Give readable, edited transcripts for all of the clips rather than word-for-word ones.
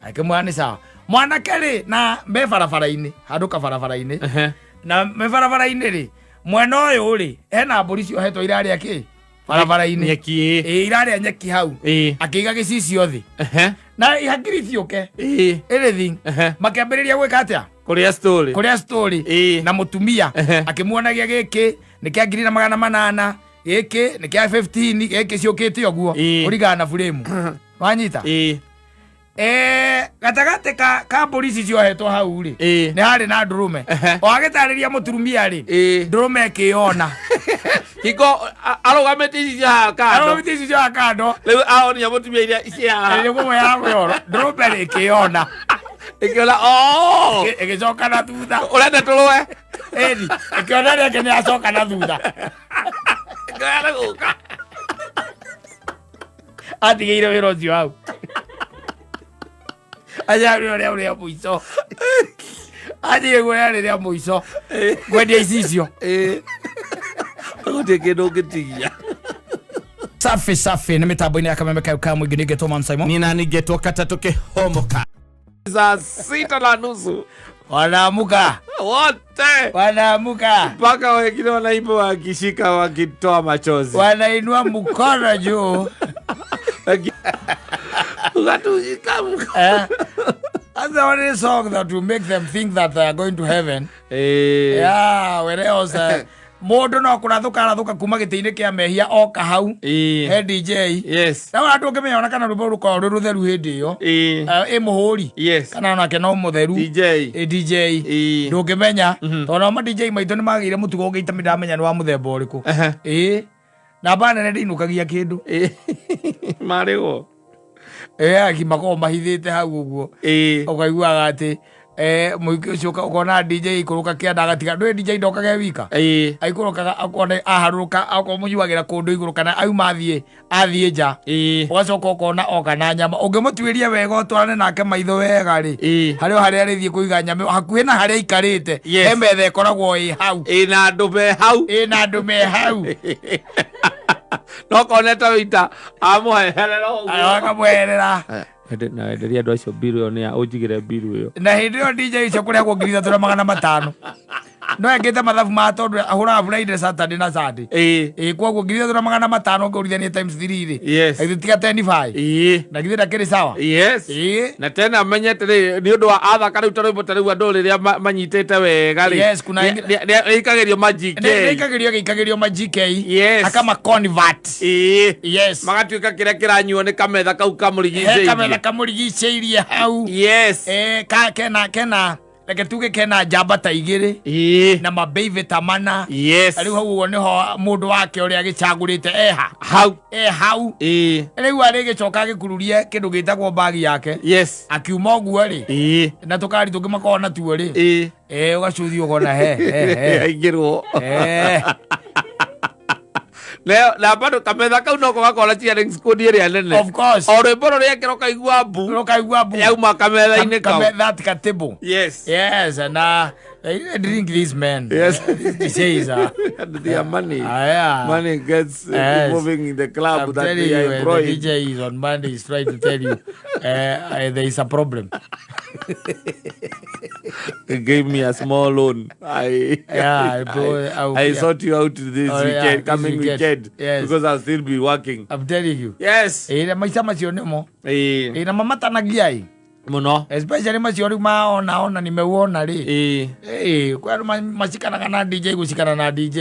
Akĩmwĩra nĩ sawa. Mwanake rĩ, na me barabara-inĩ, handũ kabarabara-inĩ. Na me barabara-inĩ rĩ, mwena ũyũ rĩ, hena mbũri ciohetwo irarĩa kĩ? Barabara-inĩ. Nyeki. Ĩĩ, irarĩa nyeki hau. Akĩiga gĩcicio thĩ. Na hakiri ciũke. Anything. Makĩambĩrĩria gwĩka atĩa? Kũrĩa story. Kũrĩa story. Na mũtumia akĩmuonagia gĩkĩ nĩ kĩa 1800, gĩkĩ nĩ kĩa 15, gĩkĩ ciũkĩte ũguo. Kũringana na buremu. Wanyita? Gatagatĩ ka mbũri ici ciohetwo hau rĩ, nĩ harĩ na ndũrũme. O agĩtarĩria mũturumia rĩ, ndũrũme ĩkĩyona. Hingo arũgamĩte ici cia haha kando. Arũgamĩte ici cia haha kando. Rĩu aonia mũtumia iria cia haha. Ĩrĩ kũmwe ya mwĩoro. Ndũrũme rĩ ĩkĩyona. Ĩkĩona, oh! Ĩgĩcoka na thutha. Ũrenda tũrũe? Ĩni, ĩkĩona rĩake nĩ acoka na thutha. Ĩkĩona gũka. Atigĩire wĩra ũcio hau. Aja rĩo rĩa rĩa mũico. Atigĩire guoya rĩrĩa mũico. Kwendia icicio. Gũtirĩ kĩndũ ũngĩtigia. Safi safi nĩ mĩtambo-inĩ ya kameme kayo ka mũingĩ nĩngetwo Man Simon. Nina ningetwo katatũ kĩhomoka. Saa 6:30. Wanaamuka. Wote. Wanaamuka. Mpaka wengine wanaimba wakishika wakitoa machozi. Wanainua mkono juu. Ukatushika mkono. That's the only song that will make them think that they are going to heaven. Yeah, whereas mũndũ no kũrathũka arathũka kuma gĩtĩ-inĩ kĩa mehia oka hau. He DJ. Yes. Na ona ndũngĩmenya ona kana rwĩmbo rũkoragwo rwĩ rũtheru hĩndĩ ĩyo. Ĩ mũhũri. Yes. Kana onake no mũtheru. DJ. DJ. Ndũngĩmenya. Tondũ nao ma DJ maitũ nĩ magĩire mũtugo ũngĩ itami ndamenya nĩ wa mũthemba ũrĩkũ. Namba nene ndĩinũkagia kĩndũ. Marĩgwo. Aki makoragwo mahithĩte hau ũguo. Ũkaiguaga atĩ mũingĩ ũcio ũkona DJ aikũrũka kĩanda agatiga. Ndũĩ DJ ndokaga e wika? Aikũrũkaga akona aharũrũka, akorwo mũnyuagĩra kũndũ igũrũ kana auma athiĩ nja. Ũgacoka ũkona oka na nyama. Ũngĩmũtuĩria wega ũtwarane nake maitho wega rĩ, harĩ o harĩa arĩthiĩ kũiga nyama ĩyo, hakuhĩ na harĩa aikarĩte, he metha ĩkoragwo ĩ hau. Ĩ na andũ me hau. Ĩ na andũ me hau. No kone ta wĩita amũheherera ũguo. Akamũheherera. Na wenderia andũ acio mbiru ĩyo nĩ ya ũnjigĩre mbiru ĩyo. Na hĩndĩ ĩyo DJ icio kũrehagwo 3500. No ekĩte mathabu ma tondũ ahũraga Friday, Saturday na Sunday. Koguo 3500 ũngĩhũrithania times 3 rĩ. Githĩ tiga ten five. Na githĩ ndakĩrĩ sawa? Yes. Na tena menye atĩrĩ, nĩ ũndũ wa athaka rĩu ta rwĩmbo ta rĩu andũ rĩrĩa manyitĩte wega rĩ. Yes, kuna Nĩ aikagĩrio ma GK. Nĩ aikagĩrio gĩikagĩrio ma GK. Yes. Akama convert. Yes. Magatuĩka kĩrĩa kĩranyuo nĩ kametha kau kamũrigicĩirie. He kametha kamũrigicĩirie hau. Yes. Ka, kena, kena, reke tuge kena njamba ta igĩrĩ. Na mabeibe ta mana. Yes. Rĩu hau ũguo nĩho mũndũ wake ũrĩa agĩcagũrĩte eha. Hau. E hau. Rĩu arĩgĩcoka agĩkururie kĩndũ gĩtagwo mbagi yake. Yes. Akiuma ũguo rĩ. Na tũkari tũngĩ makoragwo natuo rĩ. Ũgacuthio ũkona he, he, he. Aingĩrwo. Leo, na bado kametha kau noko gakora cheering squad ĩrĩa nene. Of course. O rwĩmbo rũrĩa ekĩra ũkaigua mbu. Ũkaigua mbu. Yauma kametha-inĩ kau. That ka table. Yes. Yes, and I drink this man. Yes. This is, And their money. Yeah. Money gets Yes. moving in the club I'm that telling they are you, the employed. DJ is on Monday is trying to tell you there is a problem. They gave me a small loan. Yeah, bro, I yeah. sort you out this Oh, yeah, weekend, this coming weekend. weekend, Yes. because I'll still be working. I'm telling you. Yes. Na maica macio nĩmo. Eh. Na mamatanagia ĩ. Mũno. Especially macio rĩu ma ona, ona nimeuona rĩ. Kwa andũ macikanaga na DJ gũcikana na DJ.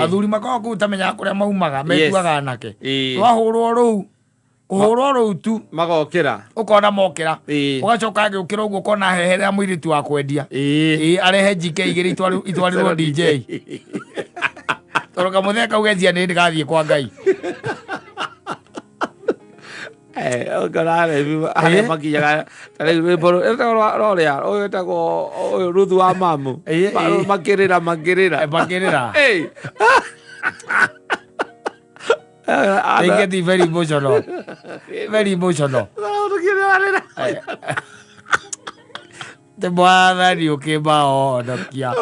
Athuri makoragwo kũu tamenyaga kũrĩa maumaga, metuaga anake. Twahũrwo rũu. Kũhũrwo rũu tu. Magokĩra. Ũkona mokĩra. Ũgacoka agĩũkĩra ũguo ũkona heherera mũirĩtu wa kwendia. Arehe GK igĩrĩ itwarĩrwo DJ. Tondũ kamũthenya kau gecia nĩ ndĩgathiĩ kwa Ngai. Ũkona arebi harĩa makinyaga, ta rĩu rwĩmbo rũu, rwĩtagwo rwa rũrĩa, ũyũ wĩtagwo, ũyũ Ruthu wa Mamu. Makĩrĩra, makĩrĩra. Makĩrĩra. They get very emotional. Very emotional. Te mwathani ũkĩmahonokia.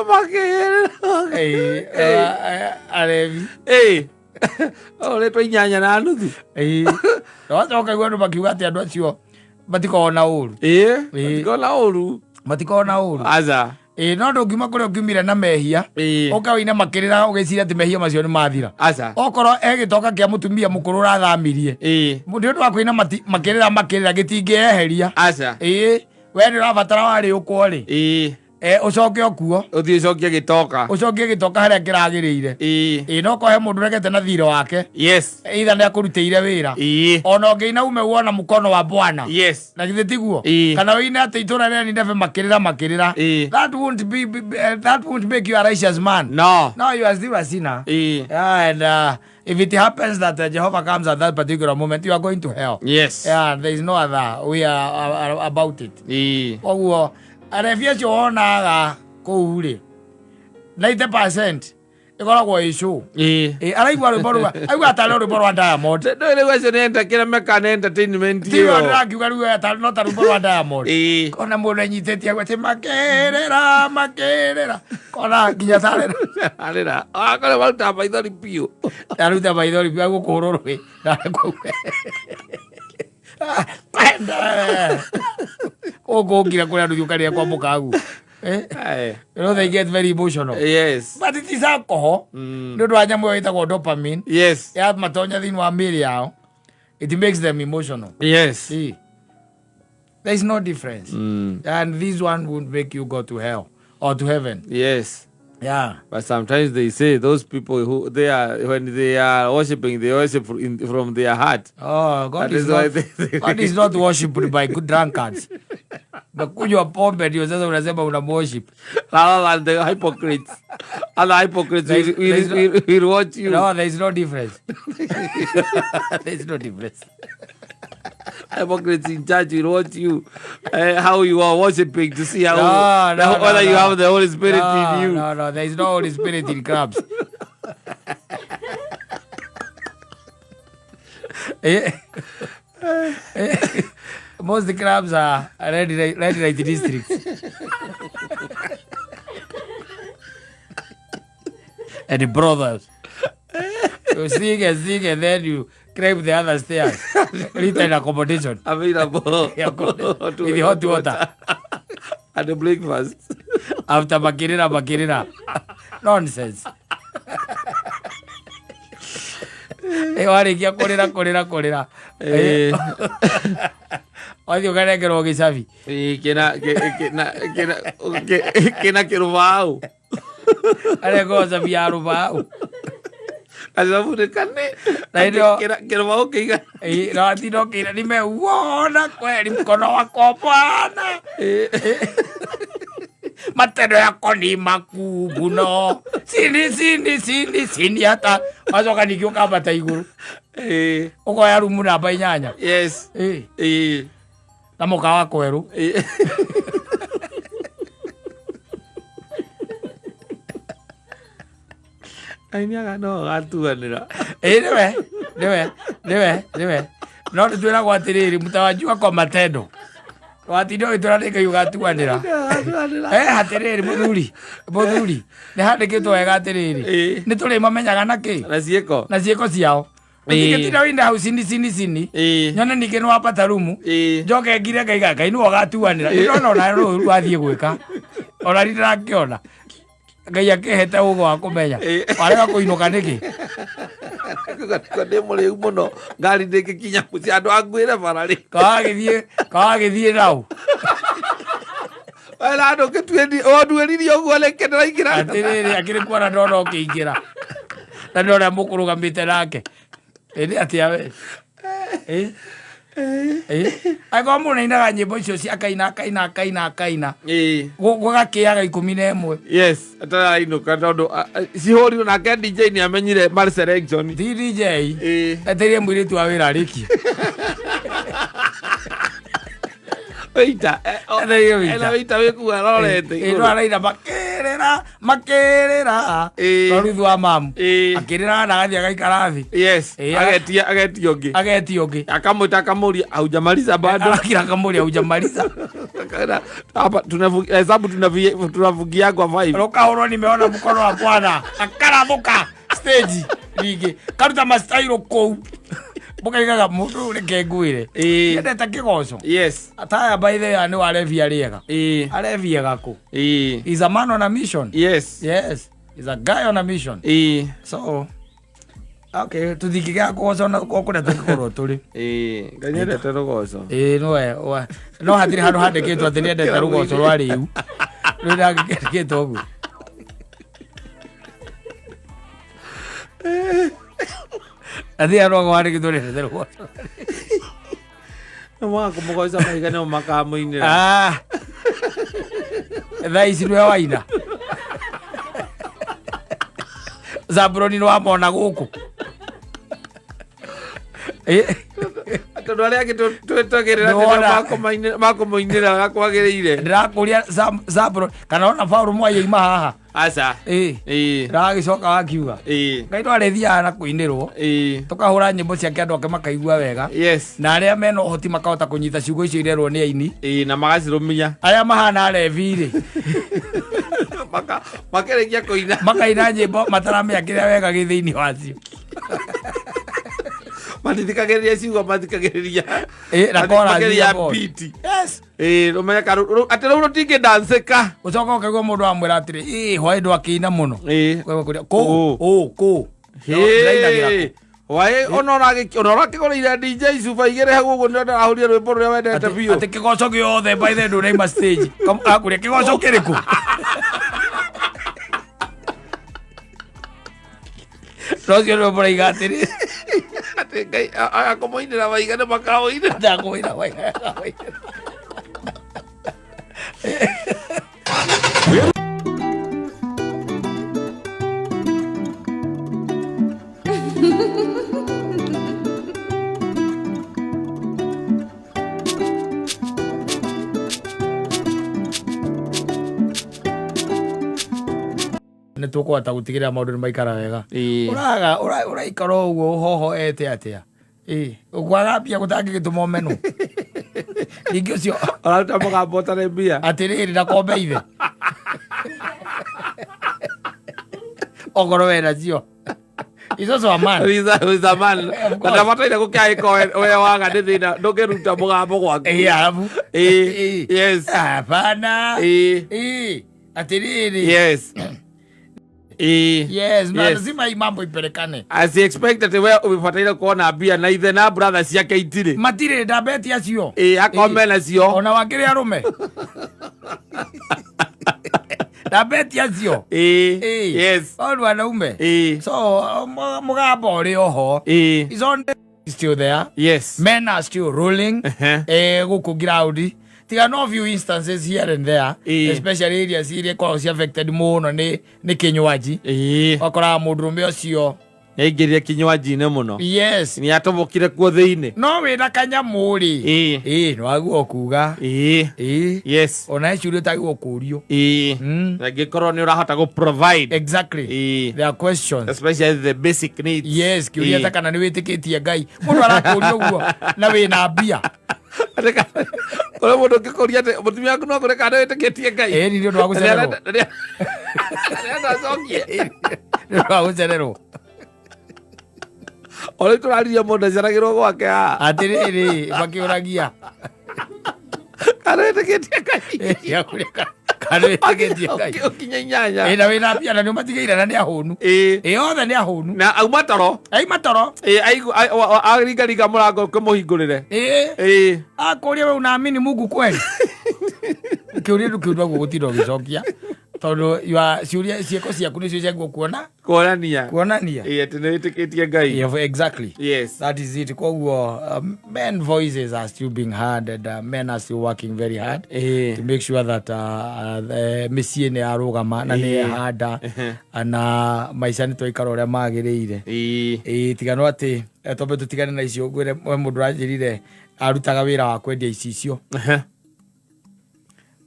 Arebi. Ũrĩtwo 8.5. Wacoka igua andũ makiuga atĩ andũ acio Matikoragwo na ũru. Ĩĩ. Ĩĩ. Matikoragwo na ũru. Matikoragwo na ũru. Aca. Ĩĩ, no ndũngiuma kũrĩa ũngiumire na mehia, Ĩĩ. ũka wĩine makĩrĩra ũgĩciria atĩ mehia macio nĩ mathira. Aca. Okorwo e gĩtoka kĩa mũtumia mũkũrũ ũrathamirie, Ĩĩ. nĩ ũndũ wa kũina makĩrĩra makĩrĩra gĩtingĩeheria. Aca. Ĩĩ, we nĩ ũrabatara warĩũkwo rĩ, Ĩĩ. ũcoke ũkuo. Ũthiĩ ũcokie gĩtoka. Ũcokie gĩtoka harĩa kĩragĩrĩire. Ĩĩ. Ĩĩ, no korwo he mũndũ ũregete na thirĩ wake, Yes. either nĩ akũrutĩire wĩra. Ĩĩ. Ona ũngĩina ume wona mkono wa Bwana. Yes. Na githĩ tiguo? Ĩĩ. Kana ũine atĩ itũra rĩa Nineve makĩrĩra makĩrĩra. Ĩĩ. That won't be, that won't make you a righteous man. No. No, you are still a sinner. Ĩĩ. Yeah, and if it happens that Jehovah comes at that particular moment, you are going to hell. Yes. Yeah, there is no other way about it. Ĩĩ. Koguo arebi acio wonaga kũu rĩ, 90% ĩkoragwo ĩ show. Ĩĩ. Ĩ, araigua rwĩmbo rũu, aigua tarĩ rwĩmbo rwa Diamond. Ndũĩ rĩu acio nĩ kĩrĩa mekaga nĩ entertainment Tiwe ĩyo. ndĩrakiuga rĩu no ta rwĩmbo rwa Diamond. Ĩĩ. Kona mũndũ enyitĩtie agwo atĩ makĩrĩra makĩrĩra, kona nginya tarĩra. Arĩra. Akorwo marutaga maithori biũ. Aruta maithori biũ agũkũhũrwo rũĩ. Kwenda. Gũkũ ũkira kũrĩa andũ ũkarĩa kwa mũkagu. Aye. You know they get very emotional. Yes. But it is alcohol. Nĩ ũndũ wa nyamũ ĩyo ĩtagwo dopamine. Yes. Ya matonya thĩinĩ wa mĩĩrĩ yao. It makes them emotional. Yes. See. There is no difference. And this one won't make you go to hell or to heaven. Yes. Yeah. But sometimes they say those people who they are, when they are worshiping, they worship from their heart. Oh, God That is is why not, God is not worshipped by good drunkards. Nakunywa pombe ndio sasa unasema una worship. Rather than the hypocrites. Other hypocrites will watch you. No, there is no difference. There is no difference. Hypocrites in church will watch you, how you are worshiping to see how No, no, whether no, you no. have the Holy Spirit No, in you. No, no, there is no Holy Spirit in clubs. Most clubs are red light districts. And the brothers. You sing and sing and then you climb the other stairs. Written accommodation. Available. With the hot water. And the breakfast. After makirira, makirira. Nonsense. Warĩkia kũrĩra kũrĩra kũrĩra. Wathiĩ ũkanengerwo gĩcabi. Kĩna kĩrũbaũ. Anengerwo cabi ya rũbaũ. Gacabu nĩ kane. Na hĩndĩ ĩyo- Kĩrũbaũ kĩigana. Na watinda ũkĩina nimeuona kweli mkono wako Bwana. Matendo yako ni makuu muno. Sini sini sini sini hata wacoka ningĩ ũkambata igũrũ. Ũkoya rumu namba 8. Yes. Na mũkawa kwerũ. Ainiaga no gatuanĩra. Nĩwe, nĩwe, nĩwe, nĩwe. No nĩtwĩragwo atĩrĩrĩ, mtawajua kwa matendo. Watinda ũgĩtwĩra nĩ Ngai ũgatuanĩra. Atĩrĩrĩ, mũthuri, mũthuri, nĩ handĩkĩtwo wega atĩrĩrĩ. Nĩ tũrĩmamenyaga na kĩ? Na ciĩko. Na ciĩko ciao. Ũtingĩtinda wĩna hau cini cini cini. Nyone ningĩ nĩ wambata rumu. Njoke ngire Ngai Ngai nĩwe ũgatuanĩra. Nĩ ndona ona rũru wathiĩ gwĩka. Ona niĩ ndĩrakĩona. Ngai akĩhete ũgo wa kũmenya. Warega kũinũka nĩkĩ? Ndĩ mũrĩu mũno. Ngari ndĩngĩkinya mũciĩ, andũ anguĩre bara rĩ. Kawagĩthiĩ nau. Wena andũ ũnduĩririe ũguo rĩngĩ ndĩraingĩra. Atĩrĩrĩ, akĩrĩ kuona ndona ũkĩingĩra. Na ndona mũkũrũgamĩte nake. Ĩndĩ atĩa we? Angĩkorwo mũndũ nĩainaga nyĩmbo icio cia akaina, akaina, akaina, akaina. Gũgakĩaga 11. Yes, atarainũka tondũ, cihũrirwo nake DJ nĩ amenyire mar selection. Ti DJ. Etereire mũirĩtu wa wĩra arĩkie. Waiter, Etereire waiter. ena waiter wĩkuo arorete igũrũ. No araina makĩrĩra, makĩrĩra. No Ruthu wa mamu. Akĩrĩra na agathiĩ agaikara thĩ. Yes. Agetia, agetia ũngĩ. Agetia ũngĩ. Akamwĩta akamũria, haujamaliza bado? Arakira akamũria, haujamaliza? Akaenda, hapa, hesabu tunavugia kwa 5. Rũkahũrwo nimeona mkono wa Bwana. Akarathũka stage rĩngĩ. Karuta mastailo kũu. Mũkaigaga mũndũ ũyũ reke ngwĩre. Ĩĩ. Endete kĩgoco. Yes. Ataya by the way nĩ warebi arĩega. Ĩĩ. Arebia gakũ. Ĩĩ. Is a man on a mission. Yes. Yes. Is a guy on a mission. Ĩĩ. So okay, tũtingĩgĩa kũgoco na o kũrĩa tũngĩkorwo tũrĩ. Ĩĩ. Ngai nĩendete rũgoco. Ĩĩ no no hatirĩ handũ handĩkĩtwo atĩ nĩendete rũgoco rwa rĩu. Rĩu ndangĩkĩandĩkĩtwo ũguo. Hatirĩ handũ handĩkĩtwo nĩendete rũgoco. Nĩ mwaga kũmũgoca mahiga nĩmo makamũinĩra. Ah. Thaa ici nĩwe waina. Zaburoni nĩ wamona gũkũ. Eh, Tondũ arĩa angĩ twetagĩrĩra atĩ Nĩwona. nĩo makũmũinĩra ũrĩa kwagĩrĩire. Ndĩrakũria Zaburoni kana ona Paul Mwai aima haha. Aca. Ĩĩ. Ĩĩ. Ndagagĩcoka wakiuga. Ĩĩ. Ngai no arĩthiaga na kũinĩrwo. Ĩĩ. Tũkahũra nyĩmbo ciake andũ ake makaigua wega. Yes. Na arĩa mena ũhoti makahota kũnyita ciugo icio irerwo nĩ aini. Ĩĩ na magacirũmia. Arĩa mahana arebi rĩ. Makĩrĩkia kũina. Makaina nyĩmbo mataramĩakĩra wega gĩ thĩinĩ wacio. Matithikagĩrĩria ciugo mathikagĩrĩria. Ĩĩ, na chorus Mathikagĩrĩria iria boy. beat. Yes. Ĩĩ ũmenye atĩ rũu rũtingĩdancĩka. Ũcoka ũkaigua mũndũ amwĩra atĩrĩ, ĩĩ hwaĩ ndwakĩina mũno. Ĩĩ. Ũkaigua kũrĩa, kũ, Kũ. ũ, kũ. Ndĩrainagĩra kũ. Hwaĩ ona ũrakĩgũrĩire DJ cuba igĩrĩ hau ũguo nĩ ndahũrire rwĩmbo rũrĩa wendete biũ. Atĩ kĩgoco gĩothe by the ndũraima stage. Akũrĩa kĩgoco kĩrĩkũ? No ũcio nĩwe mũraiga atĩrĩ. Atĩ Ngai agakũmũinĩra maiga nĩ makamũinĩra. Ndakũinĩra maiga. Nĩ tũkũhota gũtigĩrĩra maũndũ nĩ maikara wega. Ĩĩ. Ũraga ũraikara ũguo ũhohoete atĩa? Ĩĩ, ũkwaga mbia gũtangĩgĩtũma ũmenwo. Ningĩ ũcio Ũraruta mũgambo ũtarĩ mbia. Atĩrĩrĩ na kombe ithe. Okorwo wĩ nacio. Ico cia man. With a man. Of course. Na ndabataire gũkĩagĩko we waga nĩ thĩna ndũngĩruta mũgambo gwaku. Ĩĩ, arabu. Ĩĩ. Ĩĩ. Yes. Hapana. Ĩĩ. Ĩĩ. Atĩrĩrĩ. Yes. Ĩĩ. Yes, na Yes. lazima hii mambo ipelekane. As he expected we ũbataire kuona mbia na ithe na brother ciake itirĩ. Matirĩ ndambeti acio. Ĩĩ akome nacio. Ona wakĩrĩ arũme. Ndambeti acio. Ĩĩ. Ĩĩ. Yes. Au nĩ wanaume. Ĩĩ. So mũgambo ũrĩ oho. Ĩĩ. Is on still there. Yes. Men are still ruling. Gũkũ ground. Tiga no few instances here and there. Ĩĩ. Especially areas iria ikoragwo ci affected mũno nĩ kĩnywaji. Ĩĩ. Ũkoraga mũndũrũme ũcio. Nĩaingĩrire kinywaji-inĩ mũno. Yes. Nĩatobokire kuo thĩinĩ. No wĩna kanyamũ rĩ. Ĩĩ. Ĩĩ, nĩwagua kuga. Ĩĩ. Ĩĩ. Yes. Ona he ciũria ũtagĩrĩirwo kũũrio. Ĩĩ. Na angĩkorwo nĩ ũrahota gũ provide. Exactly. Ĩĩ. There are questions. Especially the basic needs. Yes, kĩũria Ĩĩ. ta kana nĩ wĩtĩkĩtie Ngai. Mũndũ arakũũria ũguo na wĩna mbia. Kũrĩ mũndũ ũngĩkũria atĩ mũtumia waku no akũre kana nĩwĩtĩkĩtie Ngai. Ĩĩ, nĩ ũndũ wa gũcererwo. Nĩarenda acokie. Nĩ ũndũ wa gũcererwo. O rĩu tũraririe mũndũ aceragĩrwo gwake haha. Atĩrĩrĩ, makĩũragia. Kana nĩwĩtĩkĩtie Ngai. Kana nĩwĩtĩkĩtie Ngai. Ũkinye inyanya. Ĩĩ, na wĩna mbia na nĩũmatigĩire na nĩ ahũnu. Ĩĩ. Ĩĩ, othe nĩ ahũnu. Na auma toro. Auma toro. Ĩĩ, aringaringa mũrango ũkĩmũhingũrĩre. Ĩĩ. Ĩĩ. Akũria we unaamini Mungu kweli? Kĩũria rĩu kĩu ndwaguo gũtinda ũgĩcokia. Tondũ ciũria ciĩko ciaku nĩcio ciagĩrĩirwo kuona. Kuonania. Kuonania. Ĩĩ, atĩ nĩwĩtĩkĩtie Ngai. Yeah, exactly. Yes. That is it. Koguo, men voices are still being heard and men are still working very hard Ĩĩ. to make sure that mĩciĩ nĩ yarũgama na nĩ yehanda na maica nĩ twaikara ũrĩa magĩrĩire. Ĩĩ. Ĩĩ, tiga no atĩ twambe tũtigane na icio ngwĩre we mũndũ ũranjĩrire arutaga wĩra wa kwendia icicio.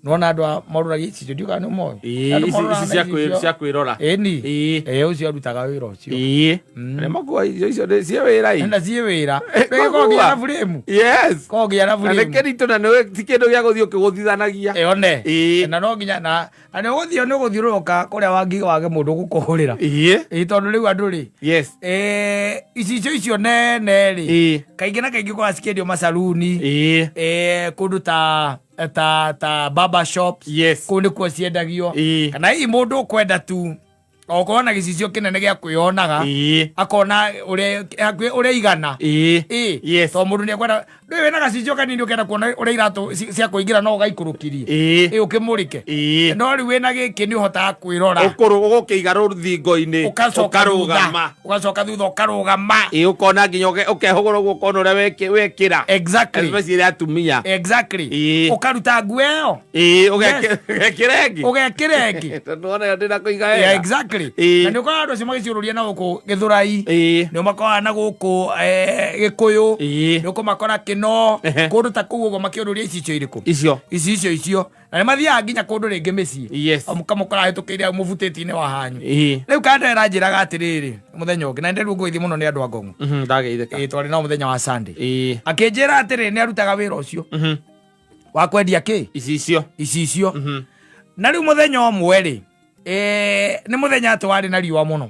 Nona andũ a morũragia icicio, ndiũ kana nĩ ũmoĩ. Ĩĩ, Andũ ici morũraga ici na cia kwĩ- icicio. cia kwĩrora. Ĩni. Ĩĩ. Ĩĩ, ũcio arutaga wĩra ũcio. Ĩĩ. Arĩa makua icio icio nĩ ciĩ wĩra ĩ. Na ciĩ wĩra. Eh, Rĩngĩ korwo nginya kwagua. na frame. Yes. Korwo nginya na Na nĩ frame. kĩritũ na nĩ ti kĩndũ gĩa gũthiĩ ũkĩgũthithanagia. Ĩone. Ĩĩ. Na no nginya na na nĩ ũgũthiĩ, nĩ ũgũthiũrũrũka kũrĩa wangiga wage mũndũ ũgũkũhũrĩra. Ĩĩ. Ĩĩ, tondũ rĩu andũ rĩ, icicio icio nene rĩ, Ĩĩ. kaingĩ na kaingĩ ũkoraga cikĩendio macaruni, Ĩĩ. kũndũ ta barber shops. Kũu nĩkuo ciendagio. Kana hihi mũndũ ũkwenda tu okorwo na gĩcicio kĩnene gĩa kwĩyonaga, akona ũrĩa hakuhĩ ũrĩa igana. Ĩĩ. Ĩ, tondũ mũndũ nĩekwenda, ndũĩ wĩna gacicio kanini ũkenda kuona ũrĩa iratũ cia kũingĩra no ũgaikũrũkirie, ĩ, ũkĩmũrĩke. No rĩu wĩna gĩkĩ nĩ ũhotaga kwĩrora. Ũkũrũ ũgũkĩiga rũthingo-inĩ. Ũgacoka thutha. Ũkarũgama. Ũgacoka thutha ũkarũgama. Ĩĩ, ũkona nginya ũkehũgũra ũguo ũkona ũrĩa wekĩra. Especially atumia. Ũkaruta nguo ĩyo. Ĩĩ, ũgekĩra ĩngĩ. Ũgekĩra ĩngĩ. Tondũ wona ĩyo ndĩna kũiga wega. Na nĩ ũkoraga andũ acio magĩciũrũria na gũkũ Gĩthũrai, nĩ ũmakoraga na gũkũ Gĩkũyũ, nĩ ũkũmakora Kĩno, kũndũ ta kũu ũguo makĩũrũria icicio irĩkũ? Icio. Icicio icio. Na nĩ mathiaga nginya kũndũ rĩngĩ mĩciĩ. Mũkamũkora ahĩtũkĩire hau mũbutĩti-inĩ wa hanyu. Rĩu kandera njĩraga atĩrĩrĩ, mũthenya ũngĩ na nĩnderirwo ngũgĩthiĩ mũno nĩ andũ a Ngong'o. Ndageithĩka. Ĩĩ, twarĩ nao mũthenya wa Sunday. Akĩnjĩra atĩrĩ, nĩ arutaga wĩra ũcio wa kwendia kĩ? Icicio. Icicio. Na rĩu mũthenya ũmwe rĩ, nĩ mũthenya atĩ warĩ na riũa mũno,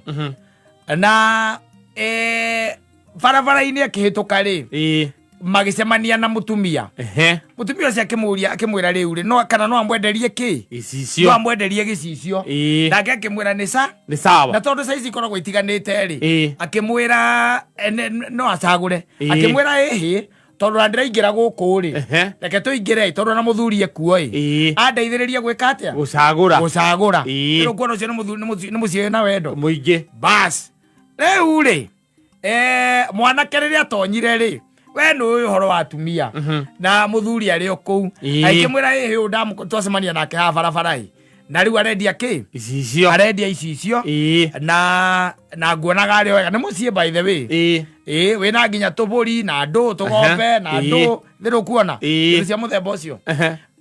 na barabara-inĩ akĩhĩtũka rĩ, magĩcemania na mũtumia. Mũtumia ũcio akĩmũria, akĩmwĩra rĩu rĩ, no kana no amwenderie kĩ? No Icicio. amwenderie gĩcicio. Nake akĩmwĩra nĩ sa Nĩ na sawa. Tondũ saizi ikoragwo itiganĩte rĩ, akĩmwĩra no acagũre. Akĩmwĩra ĩhĩ, tondũ na ndĩraingĩra gũkũ rĩ, reke tũingĩre tondũ na mũthuri ekuo ĩ, andeithĩrĩrie gwĩka atĩa? Gũcagũra. Gũcagũra. Rĩu kuona ũcio nĩ mũthuri, nĩ mũciĩ wĩna wendo mũingĩ. Bas, rĩu rĩ, mwanake rĩrĩa atonyire rĩ, we nĩ ũĩ ũhoro wa atumia na mũthuri arĩ o kũu, akĩmwĩra ĩhĩ, ũyũ twacemania nake haha barabara ĩ, na rĩu arendia kĩ? Icicio. Arendia icicio. Na nguonaga arĩ wega, nĩ mũciĩ by the way. Ĩĩ, wĩna nginya tũbũri na ndũ, tũgombe na ndũ, thĩ kuona indo cia mũthemba ũcio.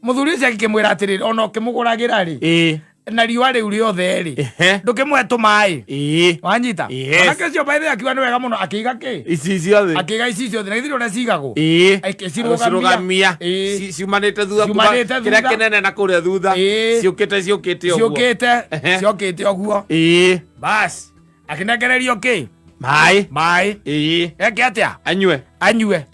Mũthuri ũcio agĩkĩmwĩra atĩrĩrĩ, ona ũkĩmũgũragĩra rĩ, na riũa rĩu rĩothe rĩ, ndũkĩmũhe tũmaĩ. Wanyita? Mwanake ũcio by the way akiuga nĩ wega mũno, akĩiga kĩ? Icicio thĩ. Akĩiga icicio thĩ, na githĩ ũrĩa cigagwo? Akĩcirũgamia. Cirũgamia. Ciumanĩte thutha kuma Ciumanĩte kĩrĩa thutha. kĩnene na kũrĩa thutha. Ciũkĩte ũguo. Ciũkĩte. Ciokĩte ũguo. Bas, akĩnengererio kĩ? Maĩ. Maĩ. Eke atĩa? Anyue. Anyue.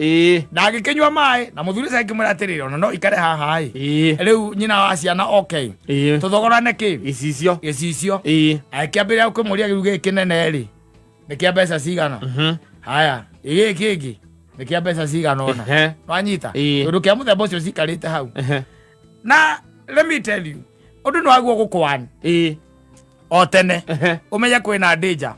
Na agĩkĩnyua maĩ, na mũthuri ũcio akĩmwĩra atĩrĩrĩ, ona no ikare haha ĩ, rĩu nyina wa ciana okay, tũthogorane kĩ? Icicio. Gĩcicio. Akĩambĩrĩria kũmũria, rĩu gĩkĩ kĩnene rĩ, nĩ kĩa mbeca cigana? Haya, gĩkĩ kĩngĩ nĩ kĩa mbeca cigana ũna? Wanyita? Tondũ kĩa mũthemba ũcio cikarĩte hau. Na let me tell you, ũndũ nĩ waguo gũkwan o tene, ũmenye kwĩna danger.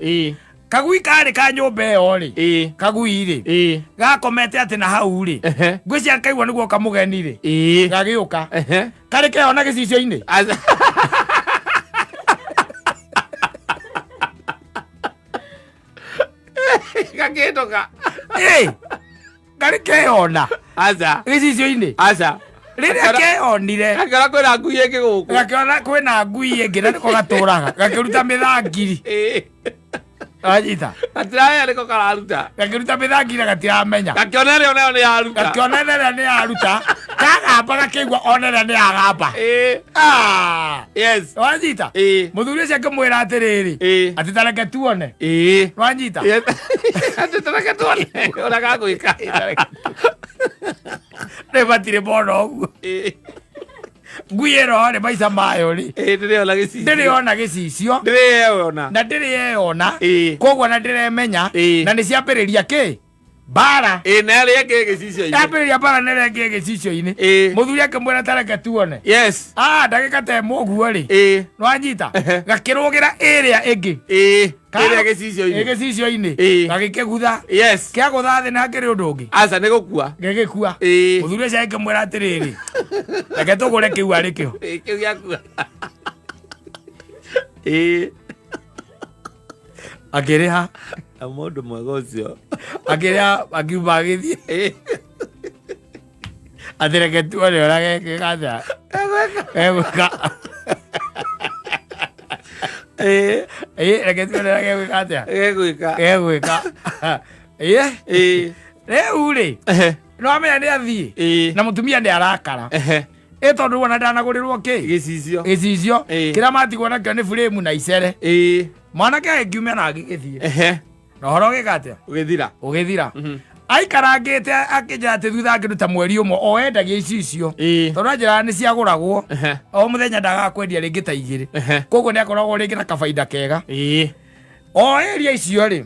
Kagui karĩ ka nyũmba ĩyo rĩ, kagui rĩ, gakomete atĩ na hau rĩ, ngwĩcia kaigua nĩguo kamũgeni rĩ, gagĩũka, karĩ keyona gĩcicio-inĩ. Gakĩhĩtũka. Ĩ, karĩ keyona Aca. gĩcicio-inĩ. Aca. Rĩrĩa keyonire, Gakĩona kwĩna ngui ĩngĩ gũkũ. Gakĩona kwĩna ngui ĩngĩ na nĩko gatũraga, gakĩruta mĩthangiri. Wanyita? Gatiramenya nĩko kararuta. Gakĩruta mĩthangiri na gatiramenya. Gakĩona ĩrĩa onayo nĩ yaruta. Gakĩona ĩrĩa nĩ yaruta, kagamba, gakĩigua ona ĩrĩa nĩ yagamba. Ah! Wanyita? Mũthuri ũcio akĩmwĩra atĩrĩrĩ, atĩ tareke tuone. Wanyita? Yes. Atĩ tareke tuone ũrĩa gagwĩka. Rĩ, matirĩ mona ũguo. Ngui ĩno rĩ, maica mayo rĩ, Ndĩrĩ ona gĩcicio. Ndĩrĩ ona gĩcicio. Ndĩrĩ yeyona. Na ndĩrĩ yeyona. Koguo na ndĩremenya. Na nĩ ciambĩrĩria kĩ? Mbara. Ĩĩ, na ĩrĩa ĩngĩ gĩcicio-inĩ. Yambĩrĩria mbara na ĩrĩa ĩngĩ gĩcicio-inĩ. Mũthuri akĩmwĩra tareke tuone. Ah, ndagĩka ta ĩmwe ũguo rĩ, nĩwanyita, gakĩrũgĩra ĩrĩa ĩngĩ. Ĩrĩa gĩcicio-inĩ. Ĩ, gĩcicio-inĩ. Gagĩkĩgutha. Kĩagũtha thĩ na hakĩrĩ ũndũ ũngĩ. Aca, nĩ gũkua. Gĩgĩkua. Mũthuri ũcio agĩkĩmwĩra atĩrĩrĩ, reke tũgũre kĩu arĩ kĩo. Ĩĩ, kĩu gĩakua. Akĩrĩha. Na mũndũ mwega ũcio. Akĩrĩha, akiuma agĩthiĩ. Atĩ reke tuone ũrĩa gekĩka atĩa. Gegwĩka. Ĩĩ. Ĩĩ, reke tuone ũrĩa gegwĩka atĩa. Gegwĩka. Gegwĩka. Ĩĩ. Ĩĩ. Rĩu rĩ, Ehe. nĩ wamenya nĩ athiĩ Ĩĩ. na mũtumia nĩ arakara. Ehe. Ĩ tondũ rĩu ona ndanagũrĩrwo kĩ? Gĩcicio. Gĩcicio. Ĩĩ. Kĩrĩa matigwo nakĩo nĩ buremu na icere. Ĩĩ. Mwanake agĩkiumia na agĩgĩthiĩ. Ehe. Na ũhoro ũgĩka atĩa? Ũgĩthira. Ũgĩthira. Aikarangĩte akĩnjĩra atĩ thutha kĩndũ ta mweri ũmwe o endagia icicio. Ĩĩ. Tondũ anjĩraga nĩ ciagũragwo. Ehe. O mũthenya ndagaga kwendia rĩngĩ ta igĩrĩ. Ehe. Koguo nĩ akoragwo rĩngĩ na kabaida kega. Ĩĩ. O area icio rĩ,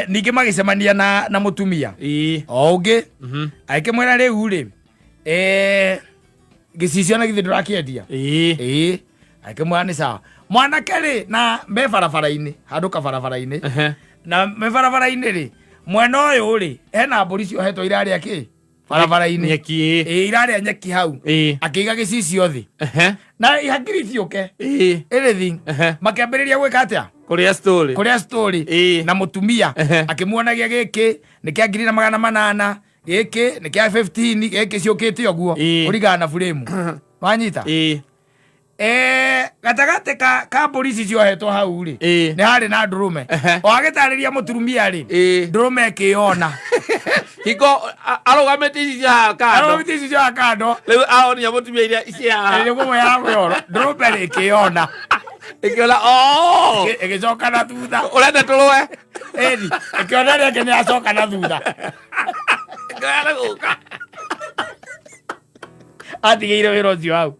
ningĩ magĩcemania na mũtumia Ĩĩ. o ũngĩ agĩkĩmwĩra rĩu rĩ, gĩcicio na githĩ ndũrakĩendia? Ĩĩ. Ĩĩ. Agĩkĩmwĩra nĩ sawa. Mwanake rĩ, na me barabara-inĩ, handũ kabarabara-inĩ. Ehe. Na me barabara-inĩ rĩ, mwena ũyũ rĩ, hena mbũri ciohetwo irarĩa kĩ? Barabara-inĩ. Nyeki. Ĩĩ. Ĩĩ, irarĩa nyeki hau. Ĩĩ. Akĩiga gĩcicio thĩ. Ehe. Na hakiri ciũke. Ĩĩ. Anything. Ehe. Makĩambĩrĩria gwĩka atĩa? Kũrĩa story. Kũrĩa story. Ĩĩ. Na mũtumia Ehe. akĩmuonagia gĩkĩ nĩ kĩa 1800, gĩkĩ nĩ kĩa 15, gĩkĩ ciũkĩte ũguo Ĩĩ. kũringana na buremu. Wanyita? Ĩĩ. Gatagatĩ ka mbũri ici ciohetwo hau rĩ, Ĩĩ. nĩ harĩ na ndũrũme. Ehe. O agĩtarĩria mũtumia rĩ, Ĩĩ. ndũrũme ĩkĩyona. Hingo arũgamĩte ici cia haha kando. Arũgamĩte ici cia haha kando. Rĩu aonia mũtumia iria cia haha. Nĩ kũmwe ya mwĩoro. Ndũrũme rĩ ĩkĩyona. Ĩkĩona, oh! Ĩgĩcoka na thutha. Ũrenda tũrũe? Ĩni, ĩkĩona rĩngĩ nĩ acoka na thutha. Ĩkĩona nĩ gũka. Atigĩire wĩra ũcio hau.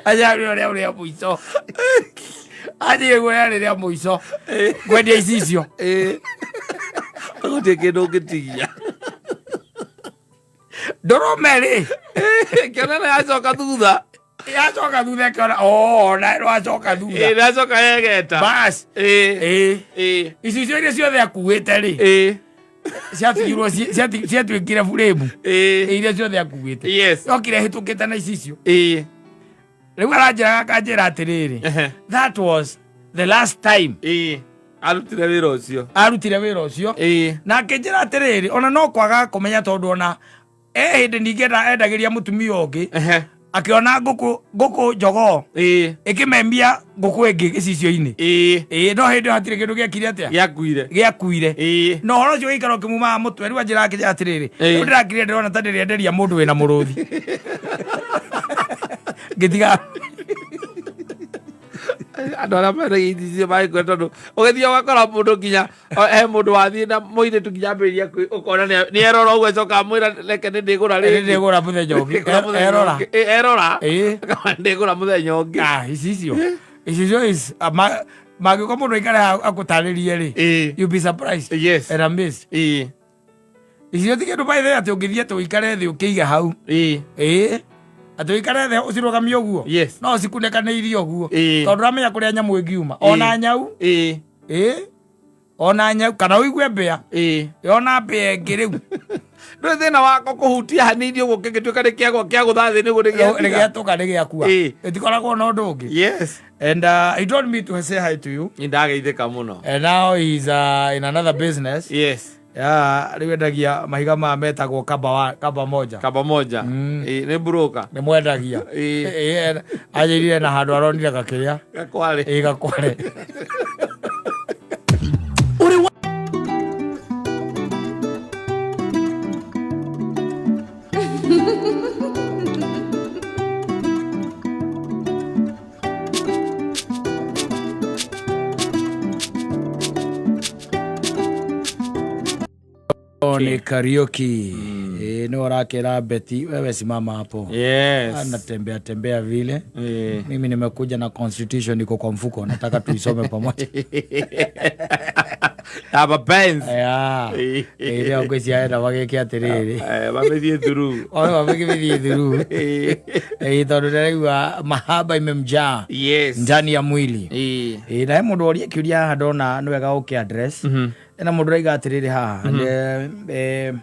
Aca rĩo rĩa rĩa mũico. Atigĩire rĩa rĩa mũico. Kwendia icicio. Ĩĩ. Gũtirĩ kĩndũ ũngĩtigia. Ndũrũme rĩ. Ĩkĩona nĩ yacoka thutha. Yacoka thutha ĩkĩona, oh, na rwacoka thutha. Ĩĩ, yacoka yegeta. Bas. Ĩĩ. Ĩĩ. Ĩĩ. Icicio iria ciothe akuĩte rĩ. Ĩĩ. Ciatigirwo ciatuĩkire buremu. Ĩĩ. Iria ciothe akuĩte. Yes. Yokire hĩtũkĩte na icicio. Ĩĩ. Rĩu aranjĩra akanjĩra atĩrĩrĩ. Ehe. That was the last time. Ĩĩ. Arutire wĩra ũcio. Arutire wĩra ũcio. Ĩĩ. Na akĩnjĩra atĩrĩrĩ, ona no kwaga kũmenya tondũ ona hĩndĩ ningĩ endagĩria mũtumia ũngĩ. Ehe. Akĩona ngũkũ njogoo. Ĩĩ. Ĩkĩmemia ngũkũ ĩngĩ gĩcicio-inĩ. Ĩĩ. Ĩĩ, no hĩndĩ ĩyo hatirĩ kĩndũ gĩekire atĩa? Gĩakuire. Gĩakuire. Ĩĩ. Na ũhoro ũcio ũgĩikara ũkĩmumaga mũtwe, rĩu anjĩra akĩnjĩra atĩrĩrĩ, Ĩĩ. rĩu ndĩrakirire ndĩrona ta ndĩrenderia mũndũ wĩna mũrũthi. Ngĩtiga. Andũ arĩa mendagia icicio magĩkua tondũ ũgĩthiĩ ũgakora mũndũ nginya he mũndũ wathiĩ na mũirĩtu nginya ambĩrĩria ũkona nĩ erora ũguo acoka amwĩra reke nĩ ndĩgũra rĩngĩ. Nĩ ndĩgũra mũthenya ũngĩ. Ndĩgũra mũthenya Erora. ũngĩ. Ĩ, erora. Ĩ. Akauga ndĩgũra mũthenya ũngĩ. Ah, icicio. Icicio is, mangĩũka mũndũ aikare haha akũtarĩrie rĩ. Ĩ. You'll be surprised. Yes. And amazed. Ĩ. Icio ti kĩndũ by the way atĩ ũngĩthiĩ atĩ ũikare thĩ ũkĩiga hau. Ĩ. Ĩ. Atĩ ũikare thĩ ũcirũgamie ũguo. Yes. No ũcikunĩkanĩirie ũguo. Ĩ. Tondũ ndũramenya kũrĩa nyamũ ĩngiuma. Ona nyau. Ĩ. Ĩ. Ona nyau kana ũigue mbĩa. Ĩ. Yona mbĩa ĩngĩ rĩu. Ndũrĩ thĩna wakwa kũhutia hanini ũguo kĩngĩtuĩka nĩ kĩagwa kĩagũtha thĩ nĩguo nĩ gĩatiga. Nĩ gĩatũka nĩ gĩakua. Ĩ. Ĩtikoragwo na ũndũ ũngĩ. Yes. And he told me to say hi to you. Nĩ ndageithĩka mũno. And now he's in another business. Yes. Yeah, rĩu endagia mahiga maya metagwo kaba moja. Kaba moja. Ĩ, nĩ broker. Nĩ mwendagia. Ĩ. Ĩ, anjĩrire na handũ aronire gakĩrĩa. Gakware. Ĩ, gakware. Nĩ Kariuki. Nĩ ũrakĩra Betty, wewe simama hapo. Yes. Anatembea tembea vile. Eh. Mimi nimekuja na constitution iko kwa mfuko, nataka tuisome pamoja. Aba Benz. Yeah. Ĩrĩa ngwĩciria enda magĩke atĩrĩrĩ. Mamĩthiĩ through. Oe mamĩgĩthiĩ through. Tondũ ndĩraigua mahaba imemjaa. Yes. Ndani ya mwili. Na he mũndũ oria kĩũria haha ndona nĩ wega ũkĩ address. Ena mũndũ ũraiga atĩrĩrĩ haha. And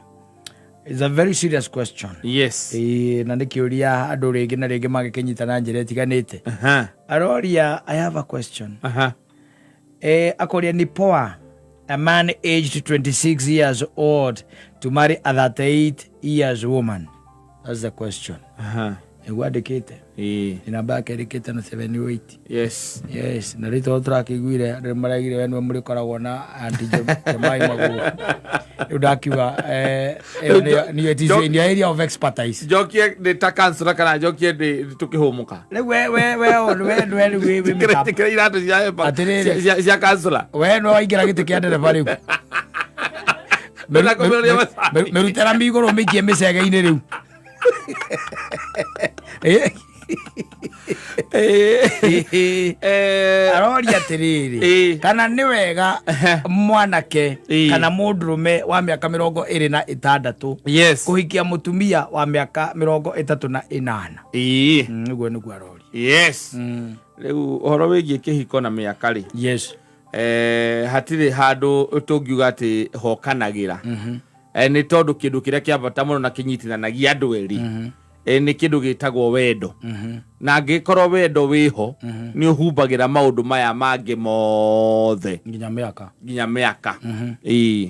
it's a very serious question. Yes. Na nĩ kĩũria andũ rĩngĩ na rĩngĩ magĩkĩnyita na njĩra ĩtiganĩte. Aroria, I have a question. Akoria ni poa a man aged 26 years old to marry a 38 years woman. That's the question. Aha. Nĩguo andĩkĩte. Ĩĩ. Namba yake ĩrĩkĩte na 78. Yes. Yes, na rĩu tondũ tũrakĩiguire andũ nĩmaraigire we nĩwe mũrĩkoragwo na Aunty Jemai Magũrũ. Rĩu ndakiuga ĩyo nĩyo it is in your area of expertise. Njokie ndĩ ta counselor kana njokie ndĩ tũkĩhũmũka? Rĩu we we we we we rĩu wĩ mĩtambo. Njĩkĩre iratũ cia Atĩrĩrĩ. cia counselor. We nĩwe waingĩra gĩtĩ kĩa ndereba rĩu. Ndĩrenda kũmĩroria macani. Mĩrute rami igũrũ mĩikie mĩcege-inĩ rĩu. Aroria atĩrĩrĩ, kana nĩ wega mwanake kana mũndũrũme wa mĩaka 26 kũhikia mũtumia wa mĩaka 38? Ũguo nĩguo aroria. Yes, rĩu ũhoro wĩgiĩ kĩhiko na mĩaka rĩ, hatirĩ handũ tũngiuga atĩ hokanagĩra, nĩ tondũ kĩndũ kĩrĩa kĩa bata mũno na kĩnyitithanagia andũ erĩ nĩ kĩndũ gĩtagwo wendo, na angĩkorwo wendo wĩho, nĩ ũhumbagĩra maũndũ maya mangĩ mothe. Nginya mĩaka. Nginya mĩaka, ĩĩ.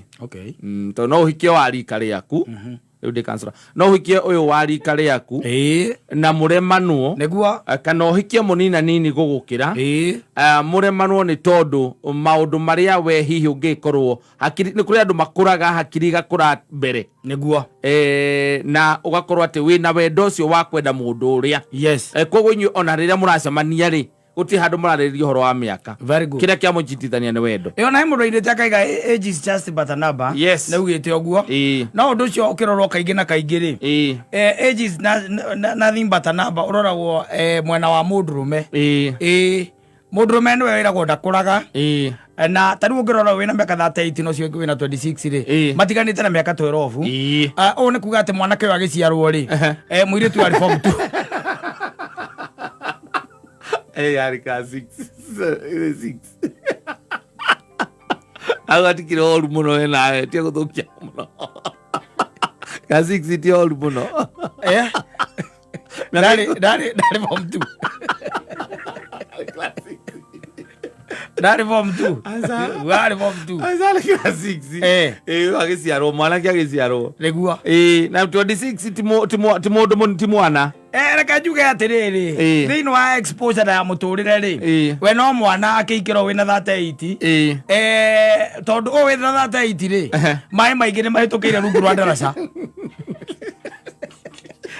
Tondũ no ũhikie wa rika rĩaku, rĩu ndĩ counselor, no ũhikie ũyũ wa rika rĩaku na mũremanwo, kana ũhikie mũnina nini gũgũkĩra, mũremanwo, nĩ tondũ maũndũ marĩa we hihi ũngĩkorwo hakiri, nĩ kũrĩ andũ makũraga hakiri igakũra mbere. Na ũgakorwo atĩ wĩna wendo ũcio wa kwenda mũndũ ũrĩa. Koguo inyuĩ ona rĩrĩa mũracemania rĩ, gũtirĩ handũ mũrarĩrĩria ũhoro wa mĩaka. Very good. Kĩrĩa kĩamũnyitithania nĩ wendo. Ĩyo na he mũndũ airĩte akaiga age is just but a number. Nĩ ugĩte ũguo. No ũndũ ũcio ũkĩrorwo kaingĩ na kaingĩ rĩ, age is nothing but a number ũroragwo mwena wa mũndũrũme. Ĩĩ, mũndũrũme nĩwe wĩragwo ndakũraga. Na ta rĩu ũngĩrora wĩna mĩaka 38 na ũcio ũngĩ wĩna 26 rĩ, matiganĩte na mĩaka 12. Ũũ nĩ kuga atĩ mwanake ũyũ agĩciarwo rĩ, mũirĩtu arĩ form 2. Yarĩ ka 6 6 hau, hatikĩrĩ ũru mũno, we nawe tia gũthũkia mũno, ka 6 ti ũru mũno. Ndarĩ form 2, ndarĩ form 2. Aca. Warĩ form 2. Arĩ class 6. Agĩciarwo, mwanake agĩciarwo. Nĩguo. Ĩĩ, na 26 ti mũndũ ti mwana. Reke njuge atĩrĩrĩ, thĩinĩ wa exposure na ya mũtũrĩre rĩ, we no mwana akĩingĩra wĩna 38. Tondũ ũyũ wĩna 38 rĩ, maĩ maingĩ nĩ mahĩtũkĩire rungu rwa ndaraca,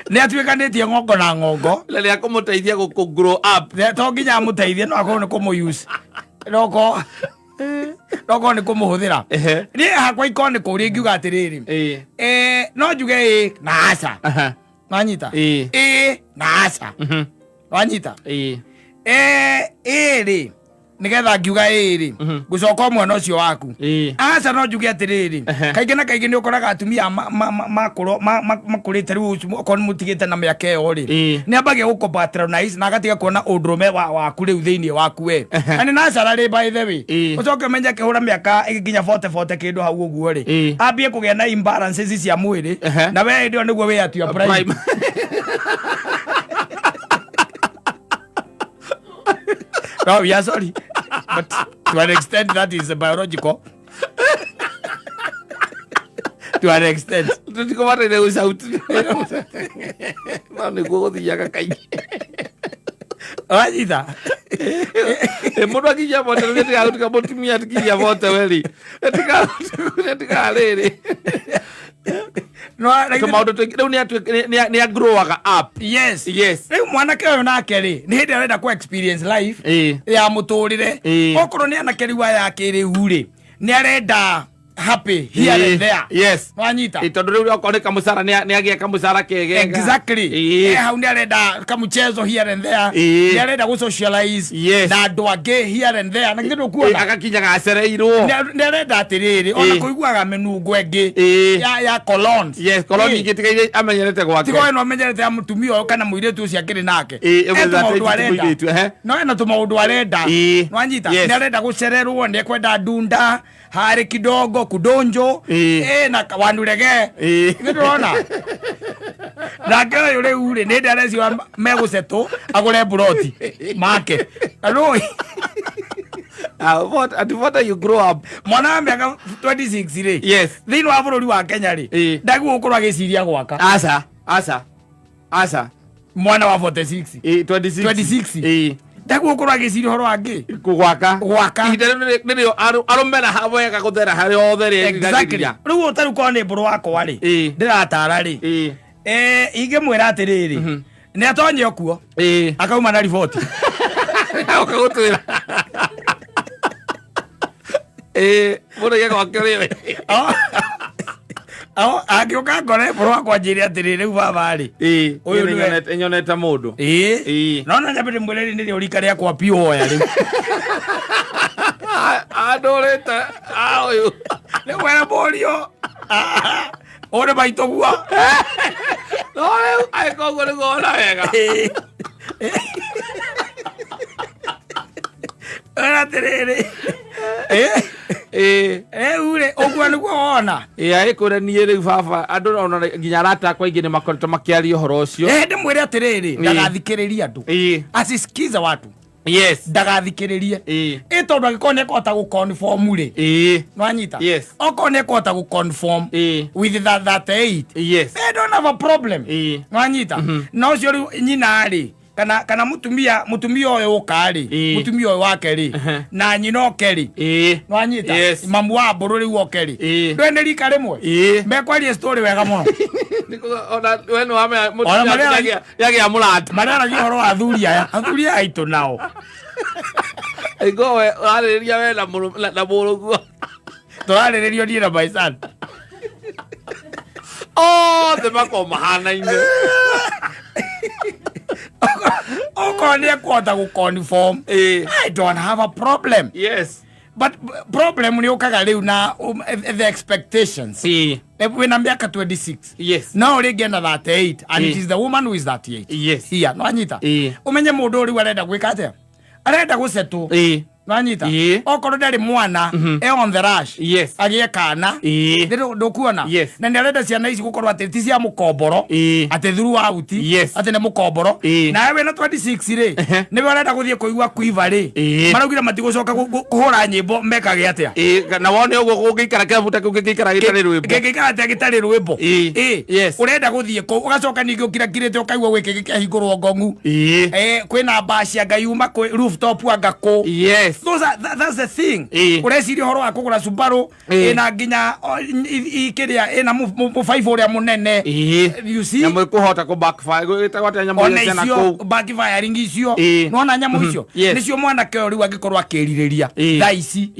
nĩ atuĩkanĩtie ng'ongo na ng'ongo. Na nĩ akũmũteithia gũ grow up. To nginya amũteithie, no akorwo nĩ kũmũ-use, no korwo nĩ kũmũhũthĩra. Niĩ hakwa ikorwo nĩ kũũria, ingiuga atĩrĩrĩ, no njuge ĩ na aca. Wanyita? Ĩ na aca. Wanyita? Ĩĩ. Ĩ rĩ, nĩgetha ngiuga ĩ rĩ, ngũcoka o mwena ũcio waku. Aca, no njuge atĩrĩrĩ, kaingĩ na kaingĩ nĩ ũkoraga atumia makũrĩte rĩu, okorwo nĩ mũtigĩte na mĩaka ĩyo rĩ, nĩ ambagia gũkũ patronize na agatiga kuona ũndũrũme waku rĩu thĩinĩ waku we. Na nĩ naturally, by the way, ũcoke ũmenye akĩhũra mĩaka ĩgĩkinya 40 40 kĩndũ hau ũguo rĩ, ambie kũgĩa na imbalances cia mwĩrĩ. Na we hĩndĩ ĩyo nĩguo wĩ at your prime. Prime. No, we are sorry, but to an extent that is biological, to an extent. Tũtikũbataire gũcauti, no nĩguo gũthiaga kaingĩ. Wanyita? Mũndũ akinyia 40 rĩu tigagũtuĩka mũtumia atikinyia 40 weri tigarĩrĩ. No tũmaũndũ tũingĩ rĩu nĩ agrowaga up. Rĩu mwanake ũyũ nake rĩ, nĩ hĩndĩ arenda ku experience life ya mũtũrĩre. Okorwo nĩ anake rĩu aya akĩrĩu rĩ, nĩ arenda happy here and there. Wanyita? Tondũ rĩu okorwo nĩ kamũcara, nĩ agĩa kamũcara kegega. Hau nĩ arenda kamuchezo here and there. Nĩ arenda gũ socialize na andũ angĩ here and there, na githĩ ndũkuona? Agakinyaga acereirwo. Nĩ arenda atĩrĩrĩ, ona kũiguaga mĩnungo ĩngĩ ya colognes. Yes, korwo nyingĩ tiga iria amenyerete gwake. Tiga we no amenyerete ya mũtumia ũyũ kana mũirĩtu ũcio akĩrĩ nake. Ĩmwe He tũmaũndũ ti arenda. mũirĩtu, ehe. No ena tũmaũndũ arenda. Nwanyita? Nĩ arenda gũcererwo, nĩ ekwenda ndunda harĩ kidogo kudonjo. Na wanurege. Nĩ ndĩrona nake ũyũ rĩu rĩ, nĩ hĩndĩ areciwa megũcetũ agũre mburoti make na rũĩ. At what you grow up. Mwana wa mĩaka 26 rĩ, thĩinĩ wa bũrũri wa Kenya rĩ, ndagĩrĩirwo gũkorwo agĩciria gwaka. Aca, aca. Aca. Mwana wa 46. Ĩ, 26. 26. Ĩ. Ndagũkorwo agĩciria ũhoro wa ngĩ Gwaka. Gwaka. Ihinda rĩu nĩrĩo arũmera ha wega gũthera harĩa othe rĩ. Exactly. Rĩu ũtarĩ korwo nĩ mbũrũ wakwa rĩ, ndĩratara rĩ, ingĩmwĩra atĩrĩrĩ, nĩ atonye okuo, akauma na riboti. Oka gũtwĩra. Ĩ, mũndũ aige gwake rĩ. Angĩũka ngore mbũrũ wakwa njĩre atĩrĩrĩ, rĩu baba rĩ, ũyũ Ũyũ nyonete mũndũ. No na nyambe ndĩmwĩre nĩrĩo rika rĩakwa piũ hoya rĩu. Andũrĩte ũyũ. Rĩu wena mũriũ ũyũ nĩ maitũ guo. No rĩu angĩkorwo ũguo nĩguo wona wega. Wena atĩrĩrĩ, rĩu rĩ, ũguo nĩguo wona. Ĩ, agĩkwĩra niĩ rĩu baba, andũ ona nginya arata akwa aingĩ nĩ makoretwo makĩaria ũhoro ũcio. Ndĩmwĩre atĩrĩrĩ, ndagathikĩrĩrie andũ. Asisikize watu. Ndagathikĩrĩrie. Ĩ tondũ angĩkorwo nĩ ekũhota gũ-conform rĩ, nwanyita? Yes. Okorwo nĩ ekũhota gũ-conform with that 38, they don't have a problem. Nwanyita? Na ũcio rĩu nyina rĩ, kana mutumia ũyũ ũka rĩ, mutumia ũyũ wake rĩ, na nyina oke rĩ, nwanyita? Yes. Mamu wa mbũrũ rĩu oke rĩ, ndũĩ nĩ rika rĩmwe, mekwaria story wega mũno. Ona we nĩ wamenya Ona mũtumia nĩagĩa mũrata. Marĩaragia ũhoro wa athuri aya, athuri aya aitũ nao. Angĩkorwo we ũrarĩrĩria we na na mũrũguo. Tũrarĩrĩrio niĩ na my son. Othe makorwo mahanaine. Okorwo nĩ ekũhota gũ-conform, I don't have a problem. But problem nĩ ũkaga rĩu na the expectations. Wĩna mĩaka 26. No rĩngĩ ena 38 and it is the woman who is 38. Here, no anyita. Ũmenye mũndũ ũyũ rĩu arenda gwĩka atĩa? Arenda gũsettle. Nwanyita? Okorwo ndarĩ mwana, e on the rush. Agĩe kana. Nĩ ndũkuona? Yes. Na nĩ arenda ciana ici gũkorwo atĩ ti cia mũkomboro. Atĩ throughout. Atĩ nĩ mũkomboro. Nawe wĩna 26 rĩ, nĩwe ũrenda gũthiĩ kũigua kuiva rĩ. Maraugire matigũcoka kũhũra nyĩmbo mekage atĩa? Na wone ũguo kũngĩikara kĩrabu ta kĩu kĩngĩikara gĩtarĩ rwĩmbo. Kĩngĩikara atĩa gĩtarĩ rwĩmbo? Yes. Ũrenda gũthiĩ kũu, ũgacoka ningĩ ũkirakirĩte ũkaigua gwĩkĩ gĩkĩahingũrwo ngong'u. Kwĩna mbacia Ngai uma kwĩ rooftop anga kũ. That's the thing. Ũreciria ũhoro wa kũgũra Subaru, ĩna nginya, o, kĩrĩa, ĩna mũbaibũ ũrĩa mũnene. You see? Nyamũ ĩkũhota kũ backfire, gwĩtagwo atĩa nyamũ Ona iria ciana icio kũu? backfiring icio. Nĩwona nyamũ icio? Nĩcio mwanake ũyũ rĩu angĩkorwo akĩrirĩria thaa ici.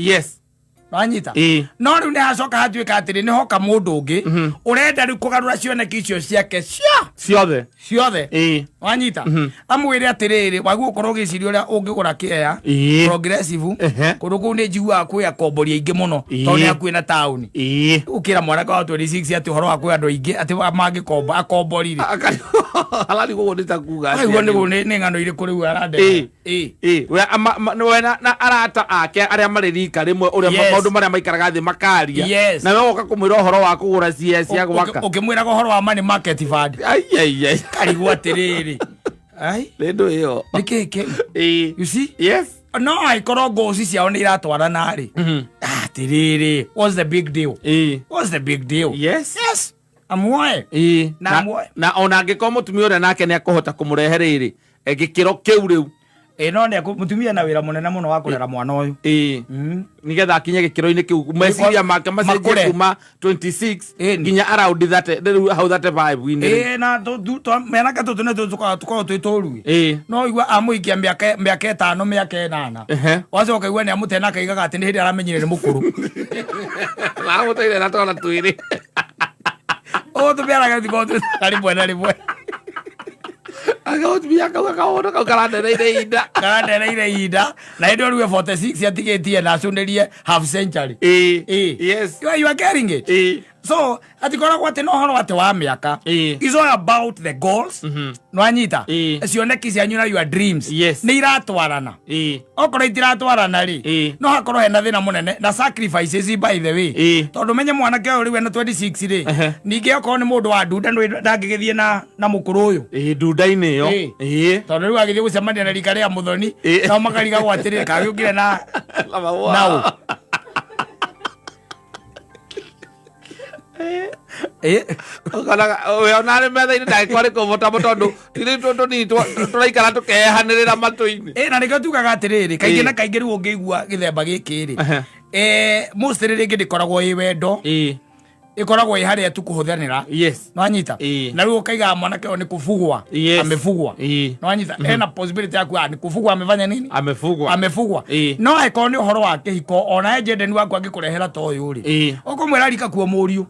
Wanyita? No rĩu nĩ hacoka hatuĩka atĩrĩ, nĩ hoka mũndũ ũngĩ ũrenda rĩu kũgarũra cioneki icio ciake cia Ciothe. Ciothe. Wanyita? Amwĩre atĩrĩrĩ, wagwo ũkorwo ũgĩciria ũrĩa ũngĩgũra kĩea Progressive. Kũndũ kũu nĩ njiguaga kwĩ akombori aingĩ mũno, tondũ nĩ hakuhĩ na taũni. Ũkĩra mwanake wa 26 atĩ ũhoro wa kwĩ andũ aingĩ atĩ mangĩkomba akombori rĩ. Ararigwo ũguo nĩ ta kuga atĩa Aigua rĩu? nĩ ng'ano irĩkũ rĩu arandehe? We, we na arata ake arĩa marĩ rika rĩmwe ũrĩa maũndũ marĩa maikaraga thĩ makaria. Na we woka kũmwĩra ũhoro wa kũgũra cia gwaka. Ũkĩmwĩraga ũhoro wa money market fund. Ai, ai, ai. Karigwo atĩrĩrĩ. Ai. Nĩ ndũ ĩyo. Nĩ kĩĩ kĩu? You see? Yes. No angĩkorwo goals ciao nĩ iratwarana rĩ. Atĩrĩrĩ, what's the big deal? What's the big deal? Yes. Yes. Amuoe. Na amuoe. Na ona angĩkorwo mũtumia ũrĩa nake nĩ akũhota kũmũrehe rĩrĩ, gĩkĩro kĩu rĩu. No nĩ mũtumia na wĩra mũnene mũno wa kũrera mwana ũyũ. Nĩgetha akinye gĩkĩro-inĩ kĩu, meciria make macenjie Makũre. kuma 26 nginya around 30, rĩu hau 35-inĩ rĩ. Na mĩanake tũtũ nĩ tũkoragwo twĩ tũru. No igua amũikia mĩaka 5, mĩaka 8. Wacoka igua nĩ amũte na akaigaga atĩ nĩ hĩndĩ aramenyire nĩ mũkũrũ. Amũteire na twana twĩrĩ. Ũũ tũmĩaraga thikũ twĩ rĩmwe na rĩmwe. Akaũtumia kau akaũndũ kau karandereire ihinda. Karandereire ihinda. Na hĩndĩ ĩyo rĩu e 46 atigĩtie na acũnĩrie half century. You are getting it. So, atikoragwo atĩ no ũhoro atĩ wa mĩaka. It's all about the goals. Nwanyita? Cioneki cianyu na your dreams. Nĩ iratwarana. Okorwo itiratwarana rĩ, no hakorwo hena thĩna mũnene na sacrifices, by the way. Tondũ menye mwanake ũyũ rĩu ena 26 rĩ, ningĩ okorwo nĩ mũndũ wa ndunda ndangĩgĩthiĩ na mũkũrũ ũyũ. Ndunda-inĩ ĩyo. Tondũ rĩu agĩthiĩ gũcemania na rika rĩa mũthoni, nao makarigagwo atĩrĩrĩ, kagĩũkire na Na mahũa. Nao. Ũkonaga we ona arĩ metha-inĩ ndangĩkorwo arĩ comfortable tondũ tũirĩtu tũtũ tũnini tũraikara tũkehanĩrĩra matũ-inĩ. Na nĩkĩo tugaga atĩrĩrĩ, kaingĩ na kaingĩ rĩu ũngĩigua gĩthemba gĩkĩ rĩ, mostly rĩngĩ ndĩkoragwo ĩ wendo, ĩkoragwo ĩ harĩa tu kũhũthanĩra. Nwanyita? Na rĩu ũkaigaga mwanake ũyũ nĩ kũbugwa. Amefugwa. Nwanyita? Ena possibility ya kuga nĩ kũbugwa, amefanya nini? Amefugwa. Amefugwa. No angĩkorwo nĩ ũhoro wa kĩhiko, ona ejendeni waku angĩkũrehera ta ũyũ rĩ, ũkũmwĩra rika kuo mũriũ.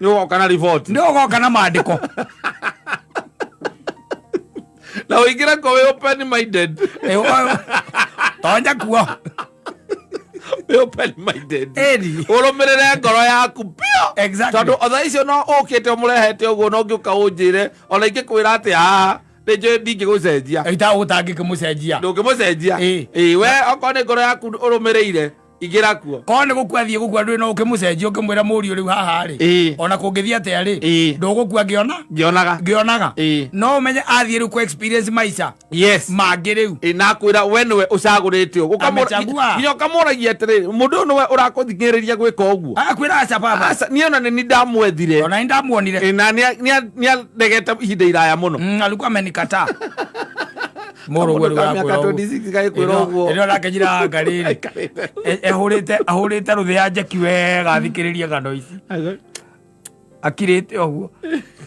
Nĩ ũgoka na riboti. Nĩ ũgoka na maandĩko. Na ũingĩre kuo wĩ open minded. Tonya kuo. Wĩ open minded. Ĩni. Ũrũmĩrĩre ngoro yaku biũ. Tondũ o thaa icio no ũkĩte ũmũrehete ũguo, no ũngĩũka ũnjĩre, ona ingĩkwĩra atĩ haha nĩ njũĩ ndingĩgũcenjia. Ita ũtangĩkĩmũcenjia. Ndũngĩmũcenjia. Ĩĩ, we okorwo nĩ ngoro yaku ũrũmĩrĩire, ingĩra kuo. Korwo nĩ gũkua thiĩ gũkua, ndũĩ no ũkĩmũcenjia ũkĩmwĩra mũriũ rĩu haha rĩ, ona kũngĩthiĩ atĩa rĩ, ndũgũkua ngĩona. Ngĩonaga. Ngĩonaga. No ũmenye athiĩ rĩu kũ experience maica mangĩ rĩu. Ĩĩ, na akwĩra we nĩwe ũcagũrĩte ũguo. Amechagua. Nginya ũkamũragia atĩrĩrĩ, mũndũ ũyũ nĩwe ũrakũthing'ĩrĩria gwĩka ũguo? Akwĩra aca baba. Aca, niĩ ona nĩ ni ndamwethire. Ona nĩ ndamuonire. Ĩĩ, na nĩandegete ihinda iraya mũno. Alikuwa amenikataa. Mũrũ Kamũndũ ka mĩaka 26 gagĩkwĩra ũguo. Ĩno nake njira anga rĩrĩ. Aikarĩte. Ehũrĩte ahũrĩte rũthĩ ya njeki wega athikĩrĩrie ng'ano ici. Akirĩte ũguo.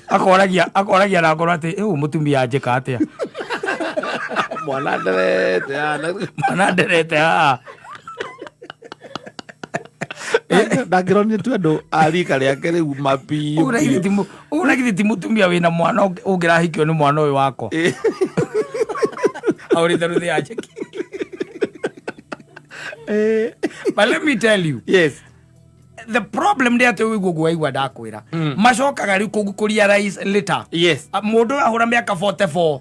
Akoragia akoragia na ngoro atĩ ĩũ mũtumia anjĩka atĩa? Mwana nderete haha. Mwana nderete haha. Ndangĩronire tu andũ a rika rĩake rĩu mabiũ. Ũguo na githĩ ti ũguo na githĩ ti mũtumia wĩna mwana ũngĩrahikio nĩ mwana ũyũ wakwa. Ahũrĩte rũthĩ ya njeki. But let me tell you, the problem nĩ atĩ ũiguo ũguo waigua ndakwĩra, macokaga rĩu kũ realize later. Mũndũ ũyũ ahũra mĩaka 44,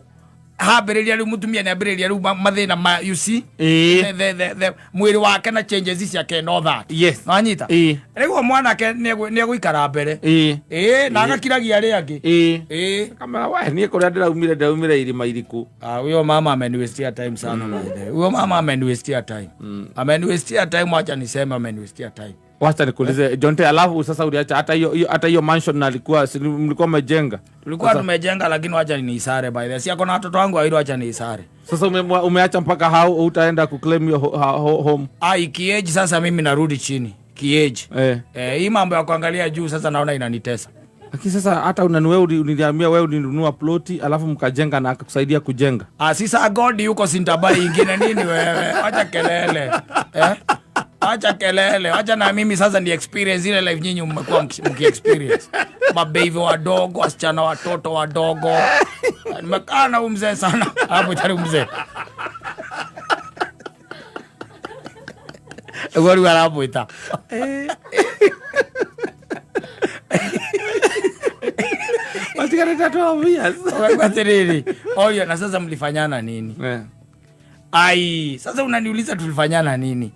hambĩrĩria rĩu mũtumia nĩ ambĩrĩria rĩu mathĩna ma, you see, the mwĩrĩ wake na changes ciake and all that. Wanyita? Rĩu o mwanake nĩ egũikara mbere, ĩĩ, na agakiragia arĩa angĩ. Kamera we niĩ kũrĩa ndĩraumire ndĩraumire irima iriku. Ah, huyo mama ameniwestia time sana, by the way. Huyo mama ameniwestia time. Ameniwestia time, wacha niseme ameniwestia time. Wacha nikuulize Jonte, alafu sasa uliacha hata hiyo hiyo hata hiyo mansion na alikuwa si mlikuwa mmejenga? Tulikuwa tumejenga, lakini wacha niisare, by the way. Si ako na watoto wangu wawili, wacha niisare. Sasa umeacha mpaka hao utaenda kuclaim your home? Ah, kiage sasa mimi narudi chini. Kiage. Eh, hii mambo ya kuangalia juu sasa naona inanitesa. Lakini sasa hata unaniwe uliniambia wewe ulinunua ploti alafu mkajenga na akakusaidia kujenga. Ah, sisa God yuko sintabai ingine nini wewe? Acha kelele. Eh? Acha kelele. Acha na mimi sasa ni experience ile life nyinyi mmekuwa mki experience. Mababy wadogo, wasichana watoto wadogo. Nimekaa na huyu mzee sana. Hapo tayari mzee. Gori aramwita. Watigarĩte 12 years. Ũkaigua atĩrĩrĩ, oyo na sasa mlifanyana nini? Ai, sasa unaniuliza tulifanyana nini?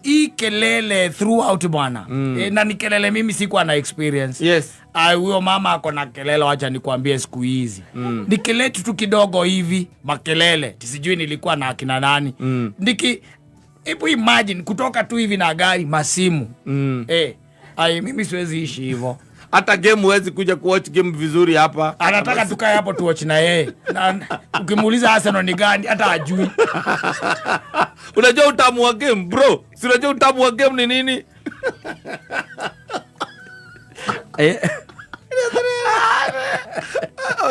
Hii kelele throughout bwana. Na ni kelele mimi sikuwa na experience. Ai, huyo mama ako na kelele, wacha nikwambie siku hizi. Ni kelele tu kidogo hivi, makelele. Sijui nilikuwa na akina nani. Hebu imagine kutoka tu hivi na gari masimu. Ai, mimi siwezi ishi hivyo. Hata game huwezi kuja kuwatch game vizuri hapa. Anataka tukae hapo tuwatch na yeye. Na ukimuuliza Arsenal ni gani hata hajui. Unajua utamu wa game bro? Si unajua utamu wa game ni nini?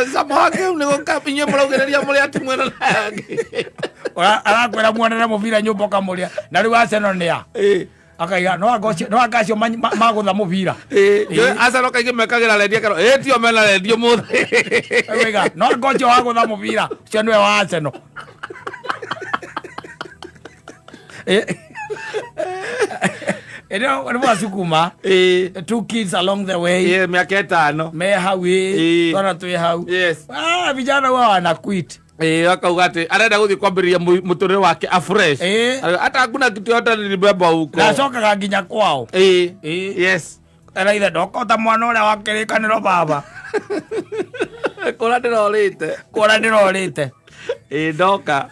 Utamu wa game ni gũka inyuĩ mũraugĩrĩria mũrĩ ati mwena na yangĩ. Arakwĩra muonere mũbira nyũmba ũkamũrĩa. Na rĩu Arsenal nĩ a? Akaiga, no anga ũcio, no anga acio magũtha mũbira. Arsenal kaingĩ mekagĩra redio kero. Tio mena redio mũthĩ. Akaiga, no anga ũcio wagũtha mũbira, ũcio nĩwe wa Arsenal. Ĩno nĩ mwacukuma. Two kids along the way. Mĩaka 5. Me hau, Twana twĩ hau. Ah, vijana huwa wana quit. Akauga atĩ arenda gũthiĩ kwambĩrĩria mũtũrĩre wake afresh. Hata hakuna kitu yote nilibeba huko. Na acokaga nginya kwao. Era ithe ndokota mwana ũrĩa wa kĩrĩkanĩro baba. Kũrĩa ndĩrorĩte. Kũrĩa ndĩrorĩte. Ndoka.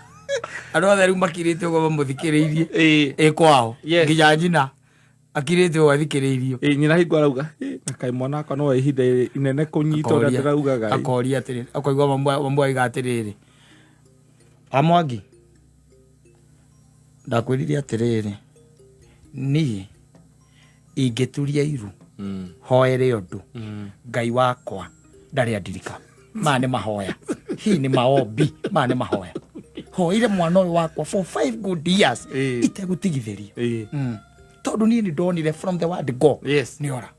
Andũ othe rĩu makirĩte ũguo mamũthikĩrĩirie. Kwao. Nginya nyina. Akirĩte ũũ athikĩrĩirio. Ĩ, nyina hingo arauga, "Ĩ, na kaĩ mwana wakwa no ihinda inene kũnyita ũrĩa ndĩraugaga ĩ." Akoria atĩrĩrĩ, akaigua mamu aiga atĩrĩrĩ, amwangi ndakwĩrire atĩrĩrĩ, niĩ ingĩturia iru hoere ũndũ, Ngai wakwa ndarĩ andirika. Maya nĩ mahoya, hii nĩ maombi, maya nĩ mahoya. Hoire mwana ũyũ wakwa for 5 good years itegũtigithĩria. Tondũ niĩ nĩ ndonire from the word go nĩ ora.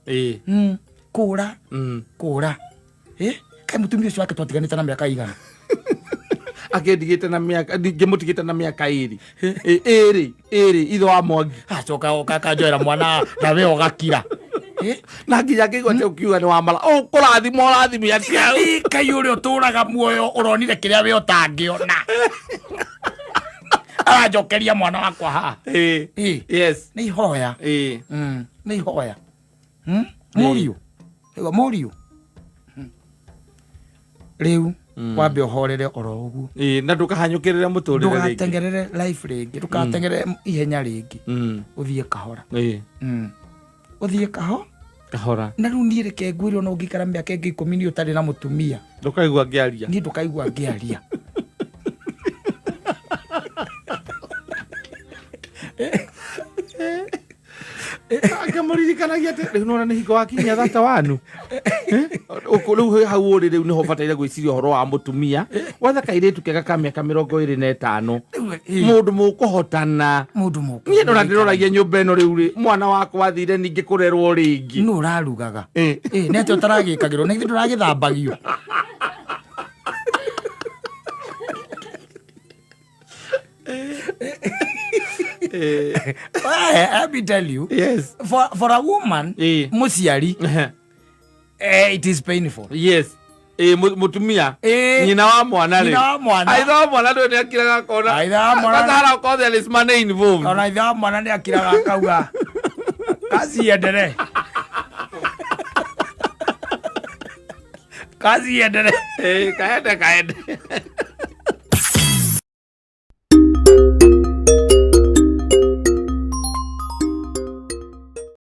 Kũra kũra. Kaĩ mũtumia ũcio wake twatiganĩte na mĩaka igana? Akĩndigĩte na mĩaka, ngĩmũtigĩte na mĩaka ĩrĩ. Ĩrĩ, ĩrĩ, ithe wa Mwangi. Acoka oka akanjoera mwana na we ũgakira. Na nginya ngĩigua atĩ ũkiuga nĩ wamara. Ũkũrathimwo, ũrathimwo atĩa? Ĩ, Ngai ũrĩa ũtũraga muoyo ũronire kĩrĩa we ũtangĩona. Aranjokeria mwana wakwa haha. Yes. Nĩ ihoya. Nĩ ihoya. Mũriũ. Ĩwa, mũriũ. Rĩu wambe ũhorere oro ũguo. Na ndũkahanyũkĩrĩre mũtũrĩre rĩngĩ. Ndũgatengerere life rĩngĩ, ndũgatengerere ihenya rĩngĩ. Ũthiĩ kahora. Ũthiĩ kahora. Na rĩu niĩ reke ngwĩre ona ũngĩikara mĩaka ĩngĩ 10 niĩ ũtarĩ na mũtumia. Ndũkaigua ngĩaria. Niĩ ndũkaigua ngĩaria. Akamũririkanagia atĩ rĩu nĩwona nĩ hingo wakinyia thata wanu. Rĩu hau ũrĩ rĩu nĩho ũbataire gwĩciria ũhoro wa mũtumia. Wetha kairĩtu kega ka mĩaka mĩrongo ĩrĩ na ĩtano. Mũndũ mũkũhotana. Mũndũ mũkũhotana. Niĩ ndona ndĩroragia nyũmba ĩno rĩu rĩ, mwana wakwa athire ningĩ kũrerwo rĩngĩ. Nũ ũrarugaga? Nĩ atĩa ũtaragĩkagĩrwo? Nĩ githĩ ndũragĩthambagio? Let me tell you. Yes. For a woman, mũciari, it is painful. Yes. Mũtumia. Nyina wa mwana rĩ. Nyina wa mwana. Aitha wa mwana ndũĩ nĩ akiraga akona. Aitha wa mwana. Kwanza hara okorwo there is money involved. Ona aitha wa mwana nĩ akiraga akauga, kazi iendelee. Kazi iendelee. Kaende, kaende.